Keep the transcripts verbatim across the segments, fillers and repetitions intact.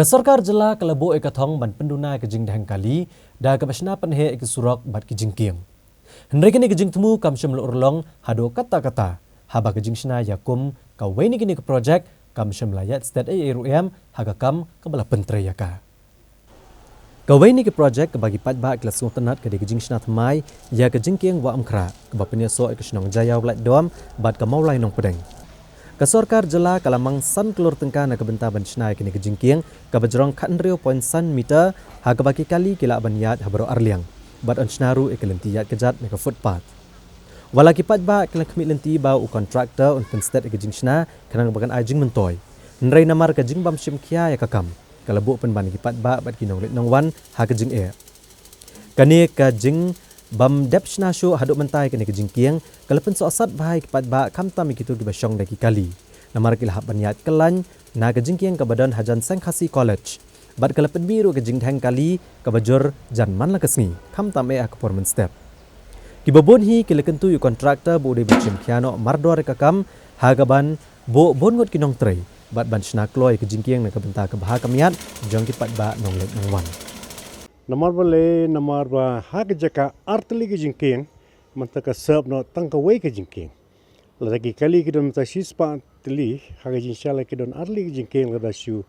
Ka sorkar jylla ka la buh ïa ka thong ban pynduna ïa ka jingdheng kali da kaba shna pynheh ïa ki surok bad ki jingkieng. Hynrei kane ka jingthmu kam shym la urlong haduh katta katta, haba ka jingshna ïakum kawei na kine ki projek kam shym la ïaid stet ei ei ruh em ha ka kam kaba la pyntrei ïa ka. Kawei na ki projek kaba ki paidbah ki la sngewtynnat ka dei ka jingshna thymmai ïa ka jingkieng Wah Umkhrah kaba pynïasoh ïa ka shnong Jaiaw Laitdom bad ka Mawlai Nongpdeng. Ka sorkar jylla ka la mang san klur tyngka na ka bynta ban shna ïa kane ka jingkieng kaba jrong khathynriew point san meter, ha kaba ki kali ki lah ban ïaid ha baroh arliang bad yn shna ruh ïa ka lynti ïaid kjat ne ka footpath. Wat la ki paidbah ki la khmih lynti ba u contractor un pynstet ïa ka jingshna khnang ba kan ai jingmyntoi, hynrei namar ka jingbym shim khia ïa ka kam, ka la buh pynban ïa ki paidbah bad ki nongleit nongwan ha ka jingeh. Kane ka jingbym dep shna shuh haduh mynta ïa kane ka jingkieng ka la pynsohsat bha ïa ki paidbah, khamtam ïa kito kiba shong da ki kali, namar ki la hap ban ïaid kyllain na ka jingkieng kaba don hajan Seng Khasi College bad ka la pynmih ruh ka jingdheng kali kaba jur jan man la ka sngi, khamtam eh ha ka por mynstep. Kiba bun hi ki la kyntu ïa u contractor ba u dei ban shim khia noh mardor ïa ka kam ha kaban buh bun ngut ki nongtrei bad ban shna kloi ïa ka jingkieng na ka bynta ka bha ka miat jong ki paidbah nongleit nongwan. Namar balei? Namar ba ha ka jaka artylli ka jingkieng mynta ka sep noh tang kawei ka jingkieng. Lada ki kali ki don mynta shispah tylli, ha ka jingshai la ki don artylli ka jingkieng, lada shu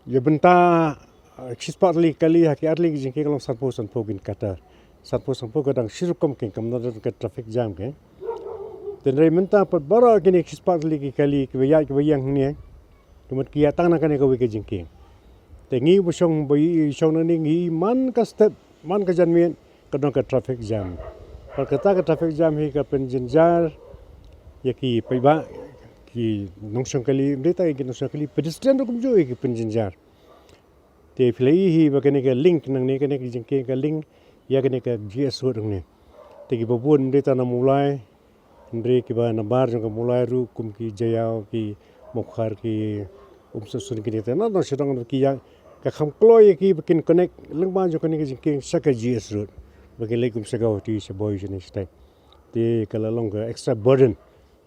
ïa bynta, ah, shispah tylli kali ha ki artylli ki jingkieng long sanphew sanphew kin kata. Sanphew sanphew ka dang shi rukom kein, kam don ka traffic jam kein. Hynrei mynta pat baroh kine shispah tylli ki kali kiba ïaid kiba ïeng hangne, ka mut ki ïaid tang na kane kawei ka jingkieng. Te ngi ba shong, ba ï shong nangne ngi ïohi man ka step, man ka janmiet ka don ka traffic jam. Bad kata ka traffic jam hi ka pynjynjar ïa ki paidbah, ki nongshong kali, ym dei tang ïa ki nongshong kali, pedestrian ruh kumjuh ïa ki pynjynjar. Te phi la ïohi hi ba kane ka link nangne, kane ka jingkieng ka link ïa kane ka G S Road hangne. Te kiba bun ym dei tang na Mawlai, hynrei kiba nabar jong ka Mawlai ruh kum ki Jaiaw, ki Mawkhar, ki Umsohsun, kine te na nongshong ki ïa ka kham kloi ïa ki ba kin connect lyngba jong kane ka jingkieng sha ka G S Road, ba kin leit kum sha Guwahati, sha Bhoi, shane shatai. Te ka la long ka extra burden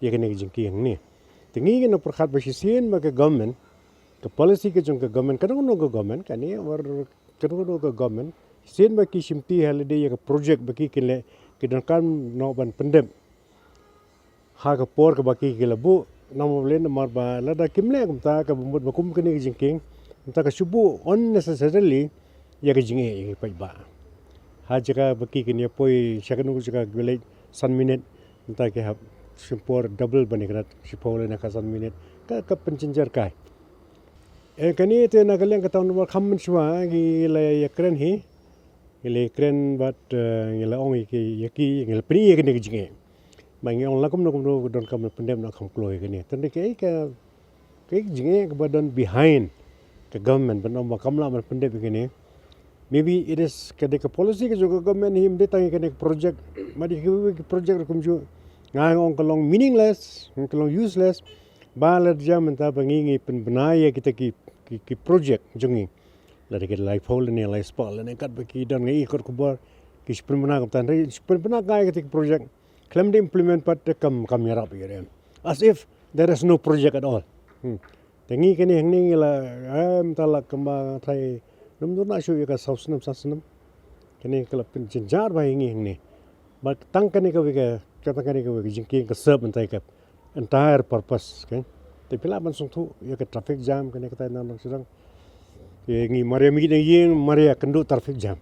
ïa kane ka jingkieng hangne. Te ngi ngi nang pyrkhat ba shisien ba ka government, ka policy ka jong ka government, kano kano ka government, kane or kano kano ka government, shisien ba ki shimti ha lade ïa ka project ba ki kin leh, ki donkam noh ban pyndep ha ka por kaba ki ki la buh. Namar balei? Namar ba lada kim leh kumta, kaba mut ba kum kane ka jingkieng, kumta ka shu buh unnecessarily ïa ka jingeh ïa ki paidbah. Ha jaka ba ki kin ïa poi sha kano ka jaka kiba leit san minit, kumta ki hap shim por double ban ïa kynat shiphew lane khatsan minit. Ka, ka pynjynjar kai. Eh, kane te na ka liang ka town ba kham mynshuwa ngi la ïa kren hi. Ngi la ïa kren bad, eh, ngi la ong ïa ki, ïa ki, ngi la pyni ïa kane ka jingeh. Ba ngi ong la kumno kumno ka donkam ban pyndep, na kham kloi ïa kane. Tang dei kaei ka, kaei ka jingeh kaba don behind ka government ban ong ba kam lah ban pyndep ïa kane. Maybe it is ka dei ka policy ka jong ka government hi, ym dei tang ïa kane ka project. Bad ïa ki, ki project ruh kumjuh. Nga ong ka long meaningless, ka long useless. Ba la jia mynta ba ngi ngi pynbna ïa kita ki, ki, ki project jong ngi. Lada ki laiphew lane laispah lane katba ki don, ngi i kot khubor ki shu pynbna kumta, hynrei shu pynbna kai kita ki project, khlem da implement pat te kam, kam ïarap ïa re. As if there is no project at all. Hmm. Te ngi kane hangne ngi la, eh, mynta la kumba thai, nym duna shu ïa ka saw snem, san snem. Kane ka la pynjynjar bha ïa ngi hangne. Bad tang kane kawei ka, ka tang kane kawei ka jingkieng ka serve mynta ïa ka entire purpose, okay? Te phi lah ban sngewthuh ïa ka traffic jam kane katai na nang sirang. Te ngi mar ïa mih na ïing, mar ïa kynduh traffic jam.